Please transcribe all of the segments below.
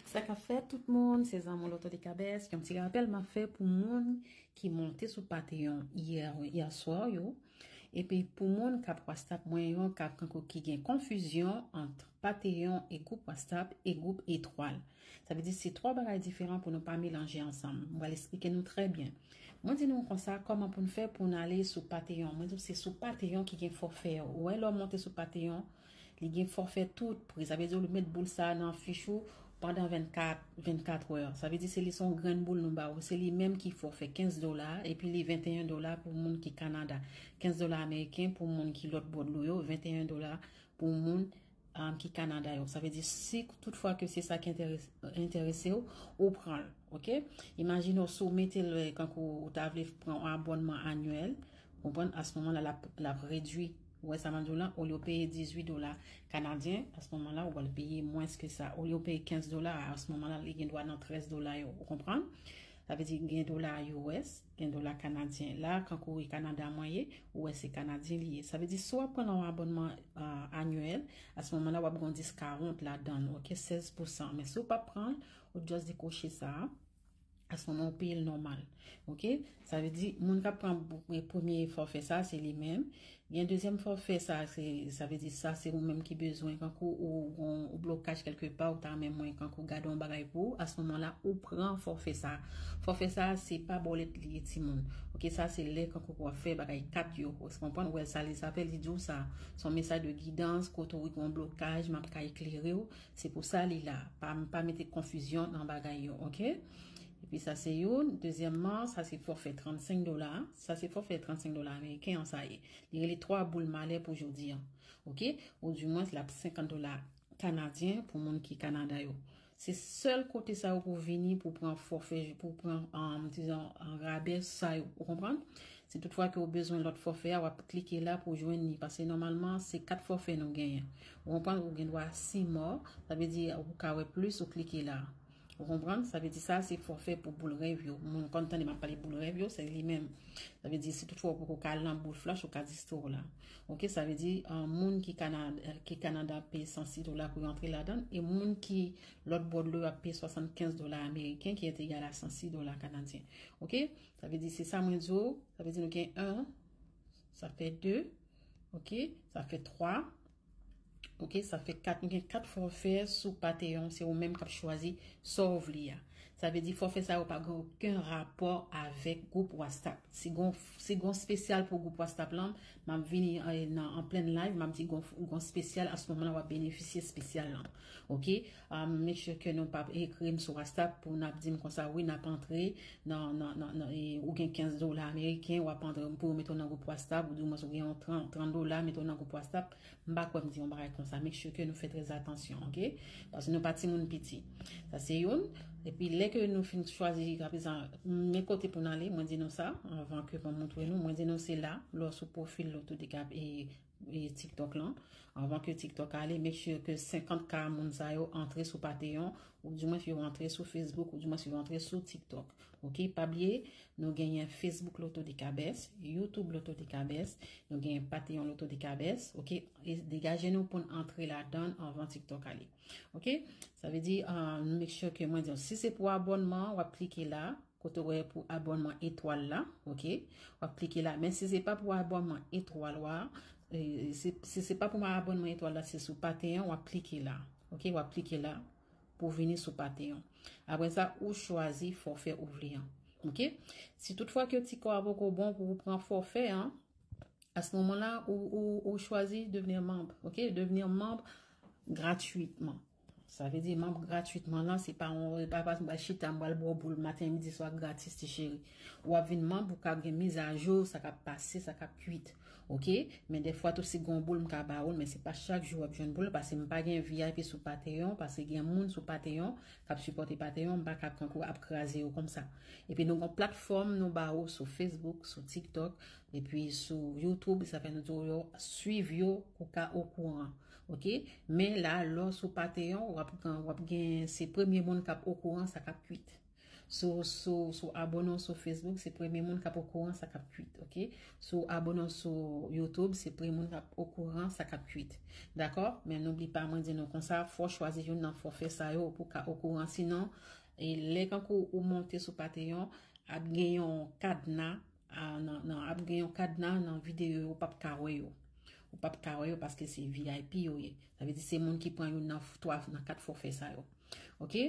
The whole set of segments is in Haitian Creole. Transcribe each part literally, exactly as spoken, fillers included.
Sa k ap fèt tout moun, se zanmi w Loto de Kabès. Yon ti rapèl m ap fè pou moun ki monte sou Patreon yè, yè swa yo. Epi pou moun k ap WhatsApp mwen yo, k ap kankou ki gen konfizyon ant Patreon e gwoup WhatsApp e gwoup etwal. Sa vle di se twa bagay diferan pou nou pa melanje ansanm. Mwen pral eksplike nou trè byen. Mwen di nou konsa, kòman pou n fè pou n ale sou Patreon. Mwen di w se sou Patreon ki gen fòfè yo. Ou wè lè w monte sou Patreon, li gen fòfè tout pri. Sa vle di w met boul sa nan fich ou pandan vennkat, vennkat è. Sa vle di se li se yon grenn boul nou ba ou. Se li menm ki fòfè kenz dola, epi li venteyen dola pou moun ki Kanada. Kenz dola ameriken pou moun ki lòt bò dlo yo, venteyen dola pou moun um, ki Kanada yo. Sa vle di si toutfwa ke se sa ki enterese, enterese w, ou pran l, oke? Imajine w si w mete l, kankou ou ta vle pran yon abònman anyèl, ou konprann, a se moman la, l ap, l ap redwi. Ou wè sa m ap di w la, olye w peye dizuit dola kanadyen, a se moman la, ou pral peye mwens ke sa. Olye w peye kenz dola, a se moman la, li gen dwa nan trèz dola yo. Ou konprann? Sa vle di gen dola U S, gen dola kanadyen. La, kankou e Kanada mwen ye, ou wè se kanadyen li ye. Sa vle di si w ap pran yon abònman uh, anyèl, a se moman la, w ap gen yon diskawont ladan l, oke, sèz pousan. Men si w p ap pran l, ou just dekwoche sa a. A se moman, ou peye l nòmal. Oke? Sa vle di, moun k ap pran premye fòfè sa, se li menm. Gen dezyèm fòfè sa, se, sa vle di sa, se ou menm ki bezwen, kankou ou, ou, ou blokaj kèlke pa, ou ta renmen mwen, kankou gade yon bagay pou ou, a se moman la, ou pran fòfè sa. Fòfè sa, se pa bòlèt li ye, timoun. Oke, sa se lè kankou w ap fè bagay kat yo. Ou konprann? Ou wè sa li sa fè, li di w sa. Se yon mesaj de gidans, kote ou gen yon blokaj, m ap ka eklere w. Se pou sa li la. Pa, pa mete konfizyon nan bagay yo, oke? Epi sa se youn. Dezyèmman, sa se fòfè trannsenk dola. Sa se fòfè trannsenk dola ameriken an, sa ye. Li rele twa boul malè pou jodi an. Oke? Ou di mwens l ap senkant dola kanadyen pou moun ki Kanada yo. Se sèl kote sa yo pou vini pou pran fòfè, pou pran, um, dizon, an rabè sa yo. Ou konprann? Si toutfwa ke w bezwen lòt fòfè a, w ap klike la pou w jwenn li. Paske nòmalman, se kat fòfè nou genyen. Ou konprann? Ou gen dwa sis mò, sa vle di ou ka wè plis, ou klike la. Ou konprann? Sa vle di sa se fòfè pou boul rèv yo. Moun konn tande m ap pale boul rèv yo, se li menm. Sa vle di si toutfwa ou poko ka al nan boul flach, ou ka distre w la. Oke, sa vle di uh, moun ki Kanada, ki Kanada ap peye san sis dola pou yo antre ladan l, e moun ki lòt bò dlo yo ap peye swasannkenz dola ameriken, ki est égal à san sis dola kanadyen. Oke? Sa vle di se sa mwen di w, sa vle di nou gen en, sa fè de, oke? Sa fè twa, oke? Sa fè kat, nou gen kat fòfè sou Patreon, se ou menm k ap chwazi sa w vle a. Sa vle di fòfè sa yo pa gen okenn rapò avèk gwoup WhatsApp. Si gon, si gon spesyal pou gwoup WhatsApp lan, m ap vini eh, nan, an plen live, m ap di gon, gon spesyal, a se moman la w ap benefisye spesyal lan. Oke? Um, make sure ke nou pa ekri m sou WhatsApp pou n ap di m konsa, wi, n ap antre nan, nan, nan, nan e, ou gen kenz dola ameriken, w ap antre pou yo mete w nan gwoup WhatsApp, ou di mwens ou gen yon trant, trant dola, mete w nan gwoup WhatsApp. M pa kwè m di yon bagay konsa. Make sure ke nou fè trè atansyon, oke? Paske nou pa timoun piti. Sa se youn. Epi lè ke nou fin chwazi, aprezan, men kote pou n ale, mwen di nou sa, anvan ke mwen montre nou, mwen di nou se la, lè w sou pwofil Loto de Kabès e, e TikTok lan. Anvan ke TikTok ale, make sure ke senkant K moun sa yo antre sou Patreon, ou di mwens yo antre sou Facebook, ou di mwens yo antre sou TikTok. Oke, pa bliye, nou genyen Facebook Loto de Kabès, YouTube Loto de Kabès, nou genyen Patreon Loto de Kabès, oke? E degaje nou pou n antre ladan anvan TikTok ale. Oke? Sa vle di, uh, make sure ke mwen di, si se pou abònman, w ap klike la, kote w wè pou abònman etwal la, oke? W ap klike la. Men si se pa pou abònman etwal wa, eh, si, si se pa pou abònman etwal la, se sou Patreon, w ap klike la. Oke? W ap klike la pou vini sou Patreon. Apre sa, ou chwazi fòfè ou vle an. Oke? Si toutfwa ke ti kò a poko bon pou ou pran fòfè an, a se moman la, ou, ou, ou chwazi devenir manb, oke? Devenir manb gratuitman. Sa vle di manb gratuitman lan, se pa yon, pa, pa, pa chita, m pral ba w boul maten, midi, swa gratis, ti cheri. W ap vin manb, ou ka gen mizajou, sa k ap pase, sa k ap kwit. Oke? Men dèfwa tou si gon boul m ka ba ou l, men se pa chak jou w ap jwenn boul, paske m pa gen V I P sou Patreon, paske gen moun sou Patreon k ap sipòte Patreon, m pa ka kankou ap kraze yo konsa. Epi nou gon platfòm nou ba ou sou Facebook, sou TikTok, epi sou YouTube, sa fè nou di w yo, swiv yo, ou ka okouran. Oke? Men la, lè w sou Patreon, w ap, w ap gen, se premye moun k ap okouran sa k ap kwit. Si w, si w, si w abòne w sou Facebook, se premye moun k ap okouran sa k ap kwit, oke? Si w abòne w sou YouTube, se premye moun k ap okouran sa k ap kwit. Dakò? Men noubli pa, mwen di nou konsa, fò w chwazi youn nan fòfè sa yo pou w ka okouran. Sinon, e lè kankou ou monte sou Patreon, ap gen yon kadna, a, nan, nan, ap gen yon kadna nan videyo yo, ou p ap ka wè yo. Ou p ap ka wè yo paske se V I P yo ye. Sa vle di se moun ki pran youn nan f-, twa, nan kat fòfè sa yo. Oke?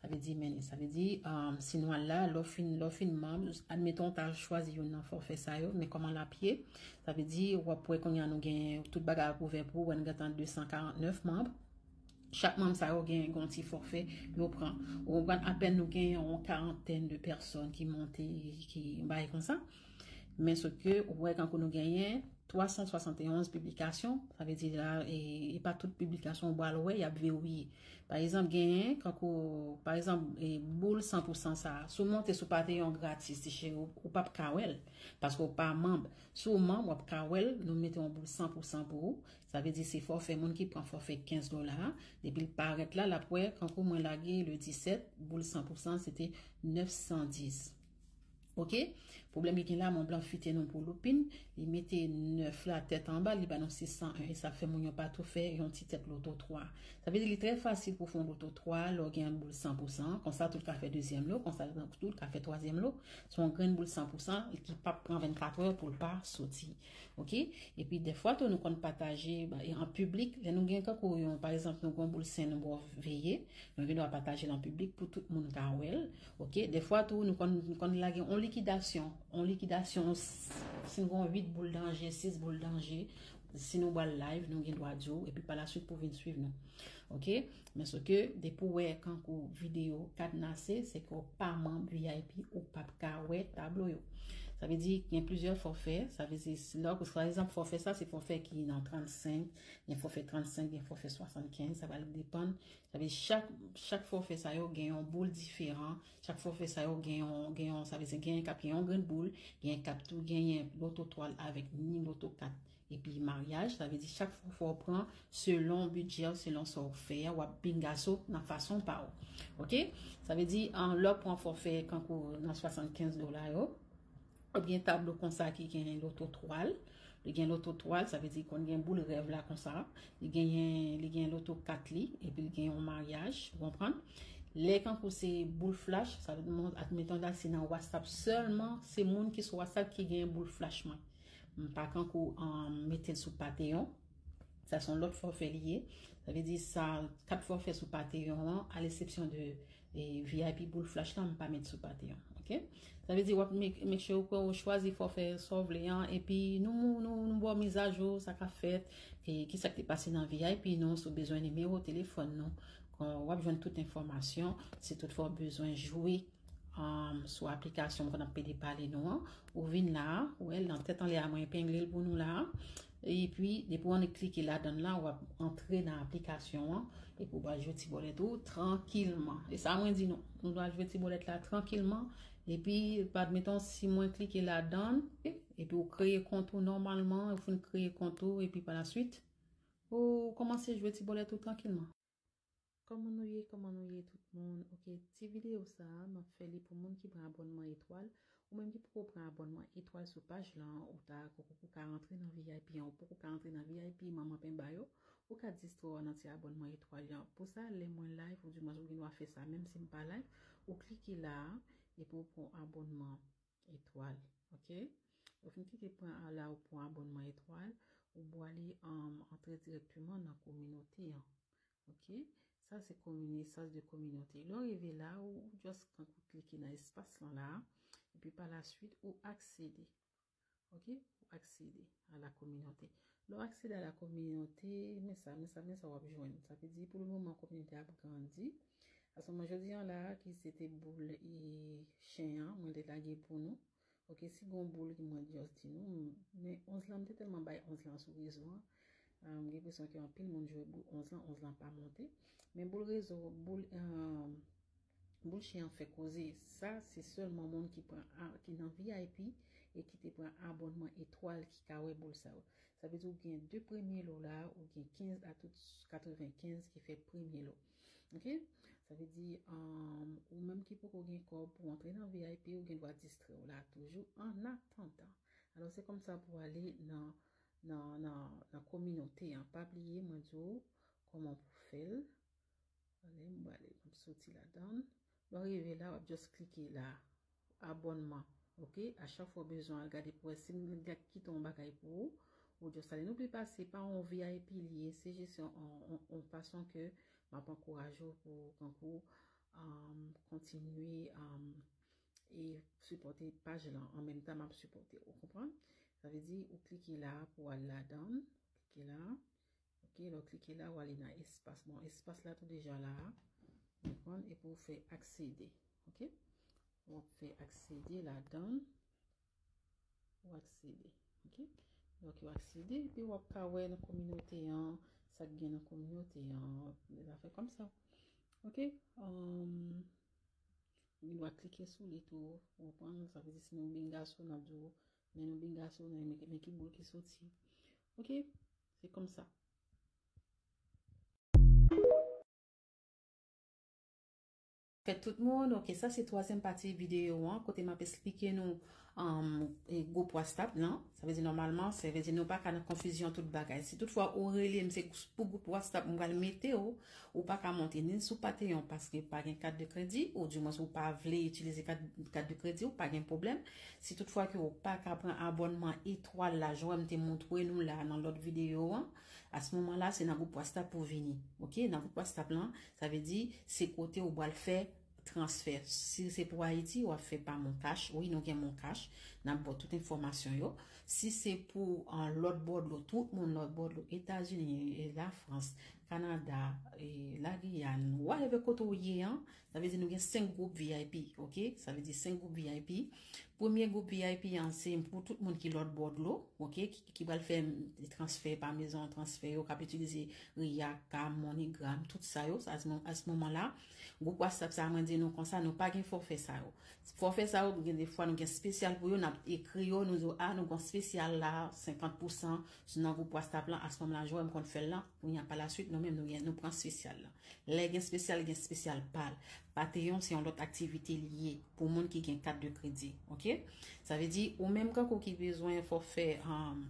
Sa vle di, men, sa vle di, um, si nou al la, lè w fin, lè w fin manm, admeton w ta chwazi youn nan fòfè sa yo, men kòman l ap ye, sa vle di, w ap wè kounye a nou gen tout bagay ap ouvè pou ou, wè nou gentan de san karant nèf manm. Chak manm sa yo gen yon ti fòfè yo pran. Ou konprann, apèn nou gen yon karantèn de pèsòn ki monte, ki bay konsa. Men sòf ke ou wè kankou nou genyen twa san swasann e onz piblikasyon, sa vle di la, e, e pa tout piblikasyon ou pral wè, y ap verifye. Pa egzanp, genyen, kankou, pa egzanp, e, boul san pou san sa, si w monte sou Patreon gratis, ti cheri, ou, ou p ap ka wè l, paske w pa manm. Si w manm, w ap ka wè l, nou mete yon boul san pou san pou ou. Sa vle di se fòfè, moun ki pran fòfè kenz dola a, depi l parèt la, l ap wè, kankou mwen lage le disèt, boul san pou san, se te nèf san dis. Oke? Pwoblèm ki gen la, Mont Blanc fite nou pou loupin, li mete nèf la tèt anba, li ba nou sis san en, e sa fè moun yo pa tou fè yon ti tèt loto twa. Sa vle di li trè fasil pou fè yon loto twa, lè w gen boul san pou san, konsa tou l ka fè dezyèm lo, konsa tou l ka fè twazyèm lo, se yon grenn boul san pou san, ki p ap pran vennkat è pou l pa soti. Oke? Epi, dèfwa tou, nou konn pataje, ba, e an piblik, lè nou gen kankou yon, pa egzanp, nou gen yon boul sen nou ba w veye, nou gen dwa pataje l an piblik pou tout moun ka wè l. Oke? Dèfwa tou, nou konn, nou konn lage yon likidasyon. Yon likidasyon, s-, si nou gen yon uit boul danje, sis boul danje, si nou ba l live, nou gen dwa di w, epi pa la swit pou vin swiv nou. Oke? Men sòf ke, depi w wè kankou videyo kadnase, se ke w pa manm V I P, ou p ap ka wè tablo yo. Sa vle di, gen plizyè fòfè, sa vle di, lè w, pa egzanp, fòfè sa, se fòfè ki nan trannsenk, gen fòfè trannsenk, gen fòfè swasannkenz, sa va depann. Sa vle di, chak, chak fòfè sa yo gen yon boul diferan, chak fòfè sa yo gen yon, gen yon, sa vle di, gen k ap gen yon grenn boul, gen k ap tou genyen loto twa avèk ni loto kat. Epi maryaj, sa vle di chak fwa fò w pran selon bidjè w, selon sa w fè a, w ap pingaso nan fason pa w. Oke? Sa vle di, an, lè w pran fòfè kankou nan swasannkenz dola yo, ou gen tablo konsa ki gen loto twa l, li gen loto twa l, sa vle di konn gen boul rèv la konsa, li genyen, li gen loto kat li, epi li gen yon maryaj, ou konprann? Lè kankou se boul flash, sa vle di, admeton la, se nan WhatsApp sèlman, se moun ki sou WhatsApp ki gen boul flash mwen. M pa kankou, um, mete l sou Patreon. Sa se yon lòt fòfè li ye. Sa vle di sa, kat fòfè sou Patreon an, a lesepsyon de, e, V I P boul flash la, m pa met sou Patreon. Oke? Sa vle di w ap make, make sure ou, ou chwazi fòfè sa w vle an, epi nou, nou, nou ba w mizajou, sa k ap fèt, e, ki sa k te pase nan V I P nou, si w bezwen nimewo telefòn nou. Kon, w ap jwenn tout enfòmasyon, si toutfwa w bezwen jwe um, sou aplikasyon m konn ap pede pale nou an, ou vin la a, ou wè l nan tèt anlè a, mwen epengle l pou nou la a. Epi, depi w annik klike ladan l la, w ap antre nan aplikasyon an, epi w pral jwe ti bòlèt ou trankilman. E sa mwen di nou, nou pral jwe ti bòlèt la trankilman, epi, admeton, si mwen klike ladan l, epi ou kreye kont ou nòmalman, ou fin kreye kont ou, epi pa la swit, ou kòmanse jwe ti bòlèt ou trankilman. Kòman nou ye, kòman nou ye tout moun? Oke, ti videyo sa a, m ap fè li pou moun ki pran abònman etwal. Ou menm ki poko pran abònman etwal sou paj lan, ou ta, ou poko ka rantre nan V I P an, ou poko ka rantre nan V I P manman penba yo, ou ka distrè w nan ti abònman etwal yo. Pou sa, lè mwen live, ou dimwens ou gen dwa fè sa, menm si m pa live, ou klike la a, epi ou pran abònman etwal, oke? Ou fin klike pran a la, ou pran abònman etwal, ou pwale, um, antre dirèkteman nan kominote an. Oke? Sa se komi-, espas de kominote. Lè w rive la, ou, ou just kankou klike nan espas lan la, epi pa la swit, ou aksede. Oke? Ou aksede a la kominote. Lè w aksede a la kominote, men sa, men sa, men sa w ap jwenn. Sa vle di, pou le moman, kominote ap grandi. Paske mwen jodi an la, ki se te boul e chen an, mwen te lage pou nou. Oke, si gon boul ki mwen just di nou, men onz lan, m te tèlman bay onz lan sou rezo an. Ah, m gen enpresyon ke anpil moun jwe boul onz lan, onz lan pa monte. Men boul rezo, boul, ah, boul chen an fè koze. Sa, se sèlman moun ki pran a-, ki nan V I P e ki te pran abònman etwal ki ka wè boul sa yo. Sa vle di ou gen de premye lo la, ou gen kenz a tout katrevenkenz ki fè premye lo. Oke? Sa vle di, um, ou menm ki poko gen kòb pou antre nan V I P, ou gen dwa distrè w la toujou an atandan. Alò, se kòmsa pou ale nan, nan, nan, nan kominote an. Pa bliye, mwen di w kòman pou fè l. Ale, m prale, m ap soti ladan l. Lè w rive la, w ap just klike la. Abònman. Ok? A chak fwa w bezwen al gade pou wè si m gen kite yon bagay pou ou, ou just ale. N'oublie pas, se pa yon V I P li ye, se jis yon, yon, yon, yon fason ke m ap ankouraje w pou kankou, um, kontinye, um, e sipòte paj lan. An menm tan, m ap sipòte w. Ou konprann? Sa vle di, ou klike la pou al ladan l. Klike la. Ok, lè w klike la, w ale nan espas. Bon, espas la tou deja la. Ou konprann? Epi w fè aksede. Ok? W ap fè aksede ladan. W aksede. Ok? Donk, w aksede, epi w ap ka wè nan kominote an, sa k gen nan kominote an, de zafè kòmsa. Ok? Um, ou gen dwa klike sou li tou, ou konprann? Sa vle di si nou bingaso, n ap di w, men nou bingaso, men, men ki boul ki soti. Ok? Se kòmsa. Fèt tout moun, ok, sa se twazyèm pati videyo an, kote m ap esplike nou, um, e, gwoup WhatsApp lan. Sa vle di nòmalman, sa vle di nou pa ka nan konfizyon tout bagay. Si toutfwa ou rele m, se pou gwoup WhatsApp m pral mete w, ou pa ka monte ni sou Patreon paske pa gen kat de kredi, ou dimwens ou pa vle itilize kat, kat de kredi, ou pa gen pwoblèm. Si toutfwa ke ou pa ka pran abònman etwal la, jan m te montre nou la nan lòt videyo an, a se moman la, se nan gwoup WhatsApp pou vini. Ok, nan gwoup WhatsApp lan, sa vle di, se kote ou pral fè transfè. Si se pou Ayiti, w ap fè pa MonCash. Wi, nou gen MonCash. N ap ba w tout enfòmasyon yo. Si se pou, an, lòt bò dlo, tout moun lòt bò dlo, Etazini, e, Lafrans, Kanada, e, Lagiyàn, whatever kote w ye an, sa vle di nou gen senk gwoup V I P, ok? Sa vle di senk gwoup V I P. Premye gwoup V I P an, se pou tout moun ki lòt bò dlo, ok? Ki, ki pral fè, mm, transfè pa mezon transfè yo, k ap itilize Ria, Cam, MoneyGram, tout sa yo. Sa, a se mo-, a se moman la, gwoup WhatsApp sa, mwen di nou konsa, nou pa gen fòfè sa yo. Fòfè sa yo, gen de fwa nou gen espesyal pou yo, n ap ekri yo, nou di yo, a, nou gen espesyal la, senkant pousan, nan gwoup WhatsApp lan, a se moman la, jan m konn fè l lan, kounye a pa la swit, nou menm, nou gen, nou pran espesyal lan. Lè gen espesyal, gen espesyal pa l. Patreon se yon lòt aktivite li ye pou moun ki gen kat de kredi, ok? Sa vle di, ou menm kankou ki bezwen fòfè, um,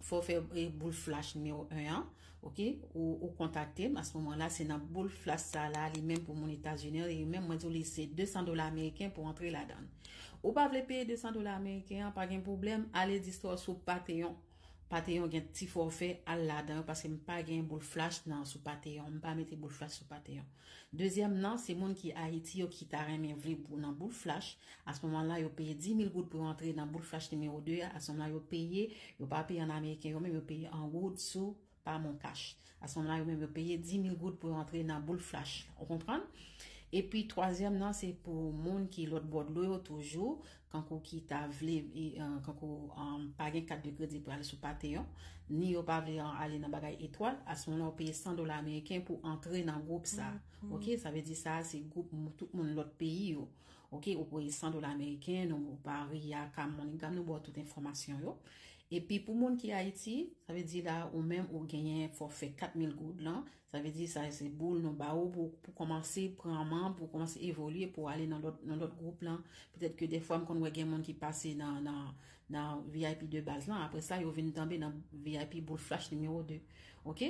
fòfè, e, boul flash nimewo en an, ok? Ou, ou kontakte m, a se moman la, se nan boul flash sa la, li menm pou moun Etazini, e menm mwen di w li se de san dola ameriken pou antre ladan l. Ou pa vle peye de san dola ameriken an, pa gen pwoblèm, ale distrè w sou Patreon. Patreon gen ti fòfè, al ladan yo, paske m pa gen boul flash nan sou Patreon, m pa mete boul flash sou Patreon. Dezyèm nan, se moun ki Ayiti yo ki ta renmen vle pou nan boul flash. A se moman la, yo peye dis mil goud pou yo antre nan boul flash nimewo de a. A se moman la, yo peye, yo pa peye an ameriken, yo menm yo peye an goud sou pa MonCash. A se moman la, yo menm yo peye dis mil goud pou yo antre nan boul flash. Ou konprann? Epi twazyèm nan, se pou moun ki lòt bò dlo yo toujou, kankou ki ta vle, e, e, kankou, um, pa gen kat de kredi pou ale sou Patreon, ni yo pa vle, um, ale nan bagay etwal, a se moman la, ou peye san dola ameriken pou antre nan gwoup sa. Ok, sa vle di sa, se gwoup mou-, tout moun lòt peyi yo. Ok, ou peye san dola ameriken, nou pa Ria, Cam, MoneyGram, nou ba w tout enfòmasyon yo. Epi pou moun ki Ayiti, sa vle di la, ou menm ou genyen fòfè kat mil goud lan, sa vle di sa se boul nou ba ou pou, pou kòmanse pran manm, pou kòmanse evolye, pou ale nan lòt, nan lòt gwoup lan. Petèt ke dèfwa m konn wè gen moun ki pase nan, nan, nan V I P de baz lan, apre sa yo vin tonbe nan V I P boul flash nimewo de. Ok?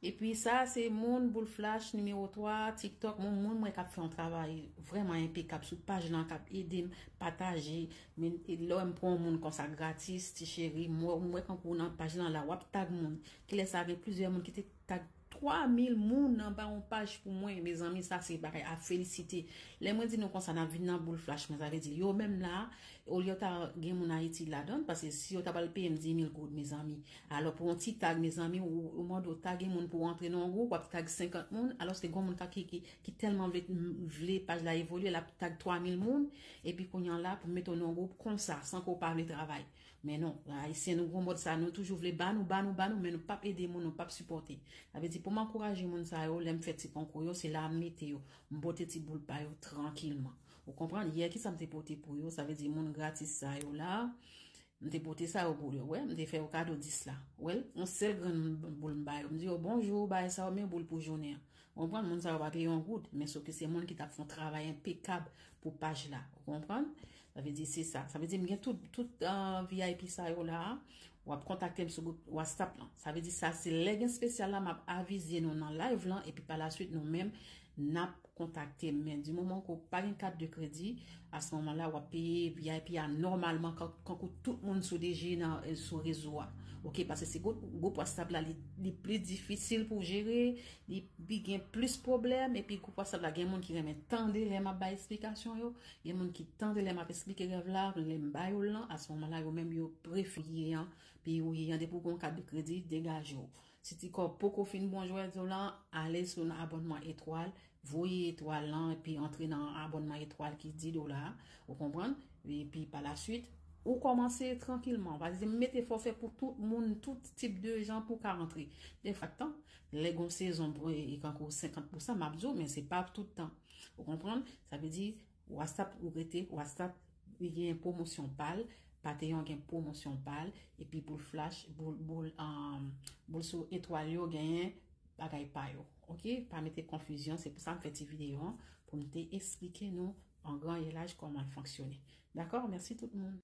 Epi sa se moun boul flash nimewo twa, TikTok, moun, moun mwen k ap fè yon travay vrèman enpekab sou paj lan, k ap ede m pataje. Men, e lè m pran yon moun konsa gratis, ti cheri, m wè, m wè kankou nan paj lan la, w ap tag moun. Kilè sa gen plizyè moun ki te tag twa mil moun anba yon paj pou mwen, mezanmi, sa se bagay a felisite. Lè mwen di nou konsa, n ap vin nan boul flash mwen, sa vle di yo menm la, olye yo ta gen moun Ayiti ladan, paske si yo ta pral peye m dis mil goud, mezanmi. Alò, pou yon ti tag, mezanmi, ou, ou mande w tage moun pou w antre nan yon gwoup, w ap tag senkant moun, alòske gen moun ka ki, ki, ki tèlman vle, vle paj la evolye, l ap tag twa mil moun, epi kounye a la, pou mete w nan yon gwoup konsa, san ke w pa vle travay. Men non, Ayisyen nou gon mòd sa, nou toujou vle ba nou, ba nou, ba nou, men nou p ap ede moun, nou p ap sipòte. Sa vle di, pou m ankouraje moun sa yo, lè m fè ti konkou yo, se la m mete yo. M pote ti boul pa yo trankilman. Ou konprann? Yè, kisa m te pote pou yo? Sa vle di, moun gratis sa yo la, m te pote sa yo pou yo. Wè, m te fè yo kado dis la. Wè, yon sèl grenn boul m ba yo. M di yo, bonjou, bagay sa yo, men boul pou jounen an. Ou konprann? Moun sa yo pa peye yon goud, men sof ke se moun ki t ap fè yon travay enpekab pou paj la. Ou konprann? Sa vle di se sa. Sa vle di m gen tout, tout uh, V I P sa yo la. W ap kontakte m sou gwoup WhatsApp lan. Sa vle di sa se lè gen espesyal la m ap avize nou nan live lan epi pa la swit nou menm n ap kontakte m. Men di moman ke w pa gen kat de kredi, a se moman la w ap peye V I P a nòmalman kankou tout moun sou D J nan sou rezo a. Oke, paske se gwoup WhatsApp la li, li pli difisil pou jere, li pi gen plis pwoblèm epi gwoup WhatsApp la gen moun ki renmen tande lè m ap bay esplikasyon yo, gen moun ki tande lè m ap esplike rèv la, lè m ba yo l lan, a se moman la yo menm yo prefere an, pi ou ye an depi w gen yon kat de kredi, degaje w. Si ti kòb poko fin bon jwèt ou lan, ale sou nan abònman etwal, voye etwal lan epi antre nan abònman etwal ki di dola, ou konprann? Epi pa la swit ou kòmanse trankilman. Pa di mete fòfè pou tout moun, tout tip de jan pou ka antre. Defaktan, lè gon sezon e kankou senkant pousan m ap di w, men se pa tout tan. Ou konprann? Sa vle di WhatsApp ou rete WhatsApp li gen pwomosyon pa l, Patreon gen pwomosyon pa l, epi pou l flash, pou l pou l um, pou l sou etwal yo genyen bagay pa yo. Oke? Pa mete konfizyon, se pou sa m fè ti videyo an pou m te esplike nou an gran e laj kòman l fonksyone. Dakò? Mèsi tout moun.